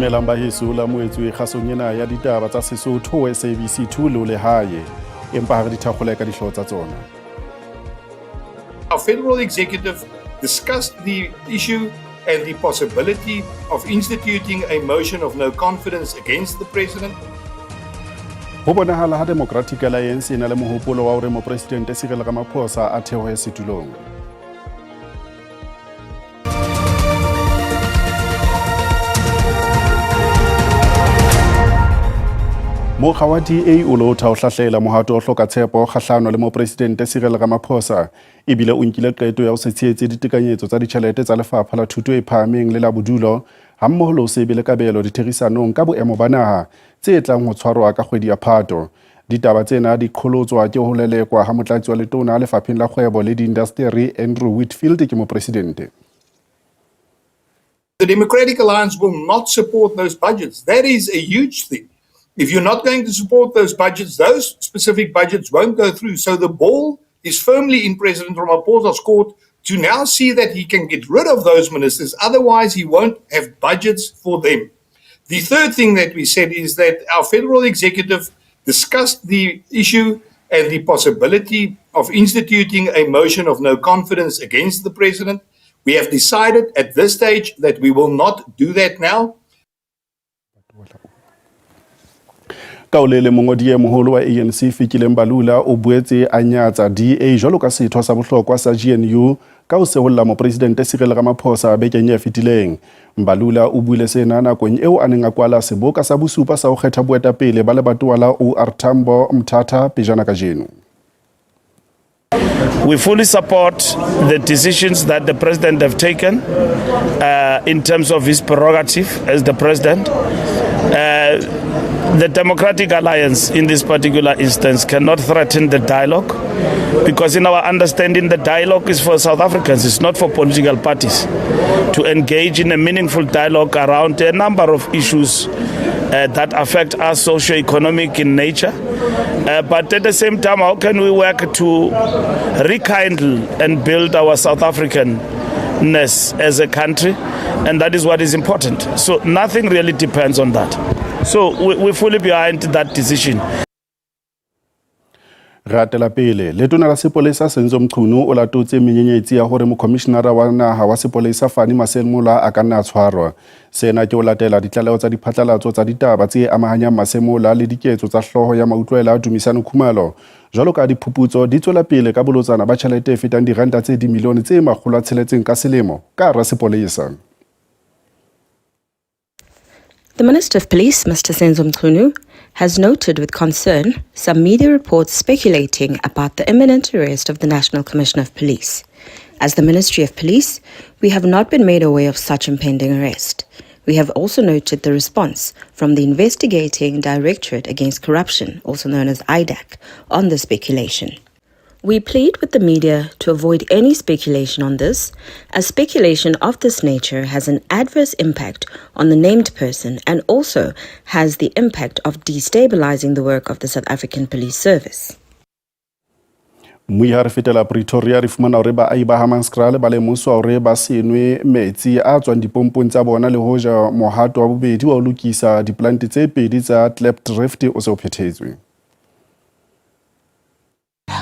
Dumelang baheso la moetswe kgasong ena ya ditaba tsa Sesotho SABC 2 le o lehae. Empa ha re di thakgole ka dihlooho tsa tsona. Our federal executive discussed the issue and the possibility of instituting a motion of no confidence against the president. Ho bonahala ha Democratic Alliance e na le mohopolo wa hore Mopresidente Cyril Ramaphosa a theohe setulong. Mokga wa DA o lotha ho hlahlela mohato o hloka tshepo kgahlano le Mopresidente Cyril Ramaphosa ebile o nkile qeto ya ho se tshehetse ditekanyetso tsa ditjhelete tsa Lefapha la Thuto e Phahameng le la Bodulo hammoho le ho se be le kabelo ditherisanong ka boemo ba naha tse tlang ho tshwarwa ka kgwedi ya Phato. Ditaba tsena di qholotswa ke ho lelekwa ha motlatsi wa letona Lefapheng la Kgwebo le Diindasteri Andrew Whitfield ke mopresidente. The Democratic Alliance will not support those budgets. That is a huge thing. If you're not going to support those budgets, those specific budgets won't go through. So the ball is firmly in President Ramaphosa's court to now see that he can get rid of those ministers. Otherwise, he won't have budgets for them. The third thing that we said is that our federal executive discussed the issue and the possibility of instituting a motion of no confidence against the president. We have decided at this stage that we will not do that now. Ka o le le mongodi e moholo wa ANC Fikile Mbalula o boetse a nyatsa DA jwalo ka setho sa bohlokwa sa GNU ka ho seholla mopresidente Cyril Ramaphosa bekeng e fetileng. Mbalula o buile sena nakong eo a neng a kwala seboka sa bosupa sa ho kgetha boetapele ba lebatowa la OR Tambo Mthatha pejana kajeno. We fully support the decisions that the president have taken in terms of his prerogative as the president. The Democratic Alliance in this particular instance cannot threaten the dialogue, because in our understanding the dialogue is for South Africans, it's not for political parties to engage in a meaningful dialogue around a number of issues that affect us socio-economic in nature. But at the same time, how can we work to rekindle and build our South Africanness as a country? And that is what is important. So nothing really depends on that. So we're fully behind that decision. Re atela pele, letona la sepolesa Senzo Mchunu o latotse menyenyetsi ya hore mokhomishenara wa naha wa sepolesa Fani Masemola a ka nna a tshwarwa. Sena ke ho latela ditlaleho tsa diphatlalatso tsa ditaba tse amahanyang Masemola le diketso tsa hlooho ya mautlwela Dumisani Khumalo. Jwalo ka diphuputso di tswela pele ka bolotsana ba tjhelete e fetang diranta tse dimilione tse 600 ka selemo ka hara sepolesa. The Minister of Police, Mr. Senzo Mchunu, has noted with concern some media reports speculating about the imminent arrest of the National Commissioner of Police. As the Ministry of Police, we have not been made aware of such impending arrest. We have also noted the response from the Investigating Directorate Against Corruption, also known as IDAC, on the speculation. We plead with the media to avoid any speculation on this, as speculation of this nature has an adverse impact on the named person and also has the impact of destabilizing the work of the South African Police Service. Mmui ha re fetela Pretoria re fumana hore baahi ba Hammanskraal ba lemoswa hore ba se nwe metsi a tswang dipompong tsa bona le hoja mohato wa bobedi wa ho lokisa diplante tse pedi tsa Klipdrift o se o phethetswe.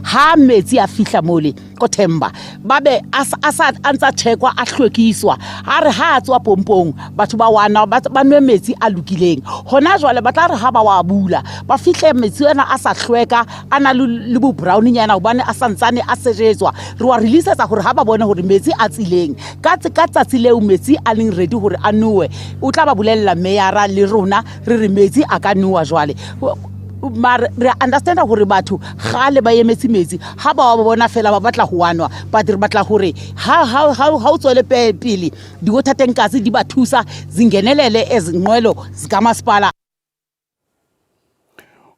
Ha metsi a fihla mole ko Themba ba be a sa a ntsa thekwa a hlwekiswa a re ha a tswa pompong batho ba wana ba nwe metsi a lokileng hona jwale ba tla re ha ba wa bula ba fihle metsi ana a sa hlweka a na le bo brown nyana hobane a santsane a sejetswa re wa releasetsa hore ha ba bone hore metsi a tsileng ka ka tsatsi leo metsi a leng ready hore a nowe o tla ba bolella meyara le rona re re metsi a ka nowa jwale mare re understanda hore batho gale ba emetse metsi ha ba wa bona fela ba batla ho wanwa but re batla hore ha ha ha o tswele pele di-water tankers di ba thusa zingenelele ezinqwelo zikamasipala.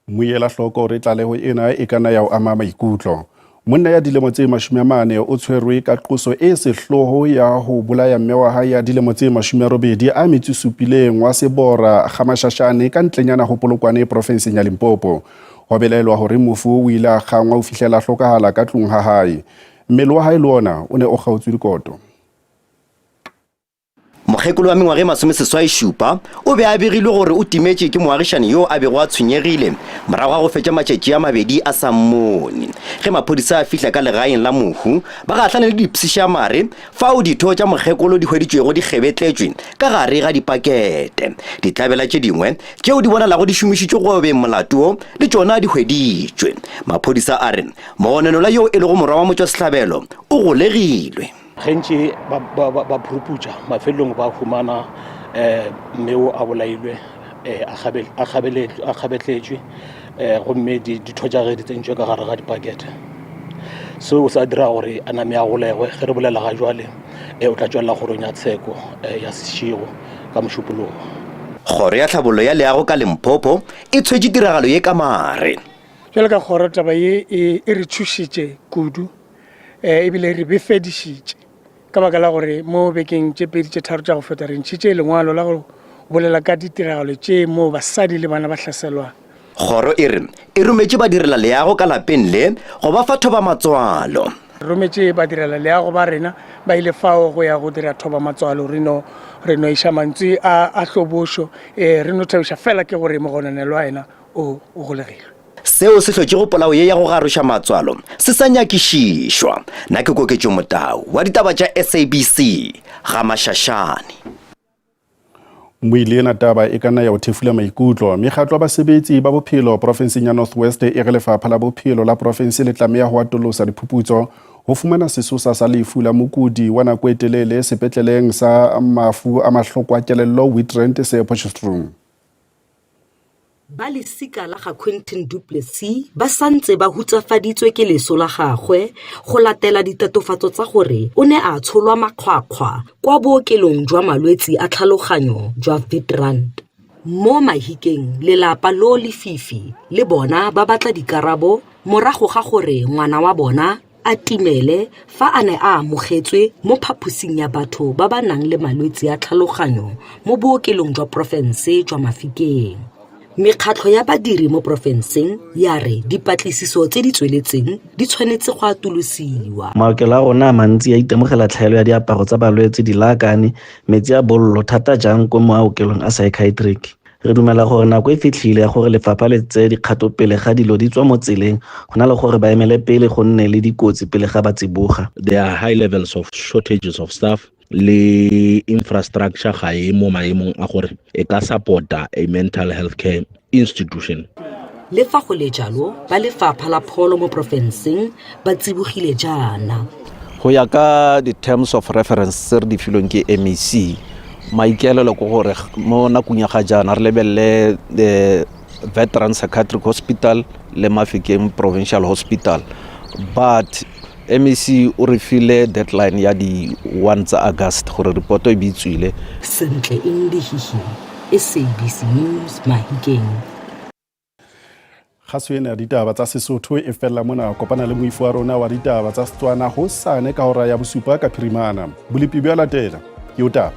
Mmui ela hloko hore tlaleho ena e ka nna ya o ama maikutlo. Monna ya dilemo tse 40 o tshwerwe ka qoso e sehloho ya ho bolaya mme wa hae ya dilemo tse 87 wa Sebora Gamashashane ka ntlenyana ho Polokwane profenseng ya Limpopo. Ho belaelwa hore mofu o ile a kgangwa ho fihlela hlokahala ka tlung ha hae. Mmele wa hae le ona o ne o kgaotswe dikoto. Mokgekolo wa mengwaga e masomeseswai-šupa o be a begilwe gore o timetše ke moagišani yo a bego a tshwenyegile morago ga go fetša matšatši a mabedi a sa mmone. Ge maphodisa a fihla ka legaeng la mohu, ba gahlane le dipshišamare fao ditho tša mokgekolo di hweditšwego di kgebetletšwe ka gare ga dipakete. Ditlabela tše dingwe tšeo di bonalago di šomišitšwe go obeng molato wo le tšona di hweditšwe. Maphodisa a re mogononelwa yo e lego morwa wa motšwasehlabelo o golegilwe. Ge ntše ba phuruputša, mafelelong ba humana mme o a bolailwe, a kgabetletšwe, gomme ditho tša ge di tsentšwe ka gare ga dipakete. Seo sa dira gore a name a golegwe. Ge re bolela ga jwale, o tla tšwelela kgorong ya tsheko ya Seshego ka Mošupologo. Kgoro ya Tlhabollo ya Leago ka Limpopo e tshwetše tiragalo ye ka mare. Bjalo ka kgoro, taba ye e re tšhošitše kudu ebile e re befedišitše ka baka la gore mo bekeng tše pedi tše tharo tša go feta re ntšhitše lengwalo la go bolela ka ditiragalo tše moo basadi le bana ba hlaselwang. Kgoro e re e rometše badirelaleago ka lapeng le go ba fa thobamatswalo. Re rometše badirelaleago ba rena ba ile fao go ya go dira thobamatswalo. Re no re no iša mantswe a a hlobošo, re no thabiša fela ke gore mogononelwa yena o o golegilwe. Seo se hlotšego polao ye ya go garoša matswalo se sa nyakišišwa. Na ke Koketšo Motau wa ditaba tša SABC, Ga-Mashashane. Moile ena taba e ka nna ya o thefula maikutlo. Mekgatlo ya basebetsi ba bophelo porofenseng ya North West e re lefapha la bophelo la porofense le tlameha ho atolosa diphuputso ho fumana sesosa sa lefu la mokudi wa nako e telele sepetleleng sa mafu a mahloko a kelello Witrand se Potchefstroom. Ba lesika la ga Quinton du Plessis ba santse ba hutsafaditswe ke leso la gagwe go latela ditatofatso tsa gore o ne a tsholwa makgwakgwa kwa bookelong jwa malwetsi a tlhaloganyo jwa Witrand. Mo Mahikeng lelapa loo lefifi le bona ba batla dikarabo morago ga gore ngwana wa bona a timele fa a ne a amogetswe mo phaposing ya batho ba ba nang le malwetse a tlhaloganyo mo bookelong jwa porofense jwa Mafikeng. Mekgatlho ya badiri mo porofenseng ya re dipatlisiso tse di tsweletseng di tshwanetse go atolosiwa. Maokelo a rona a mantsi a itemogela tlhaelo ya diaparo tsa balwetse, dilaakane, metsi a bollo, thata jang ko maokelong a psychiatric. Re dumela gore nako e fitlhile ya gore lefapha le tseye dikgato pele ga dilo di tswa mo tseleng go na le gore ba emele pele go nne le dikotsi pele ga ba tsiboga. There are high levels of shortages of staff le infrastructure ga e mo maemong a gore e ka support-a a mental health care institution. Le fa go le jalo, ba lefapha la pholo mo porofenseng ba tsibogile jaana. Go ya ka di-terms of reference tse re di filweng ke MEC, maikaelelo ke gore mo nakong ya ga jaana re lebelele the Veteran Psychiatric Hospital le Mafikeng Provincial Hospital, but MEC o re file deadline ya di 1 tsa August gore reporto e be e tswile. Sentle Indihihi, SABC News, Mahikeng. Kgaso ena ya ditaba tsa Sesotho e fella mona. Kopana le moifo wa rona wa ditaba tsa Setswana hosane ka hora ya bosupa ka phirimana. Bolepi bja latela. Ke o taba.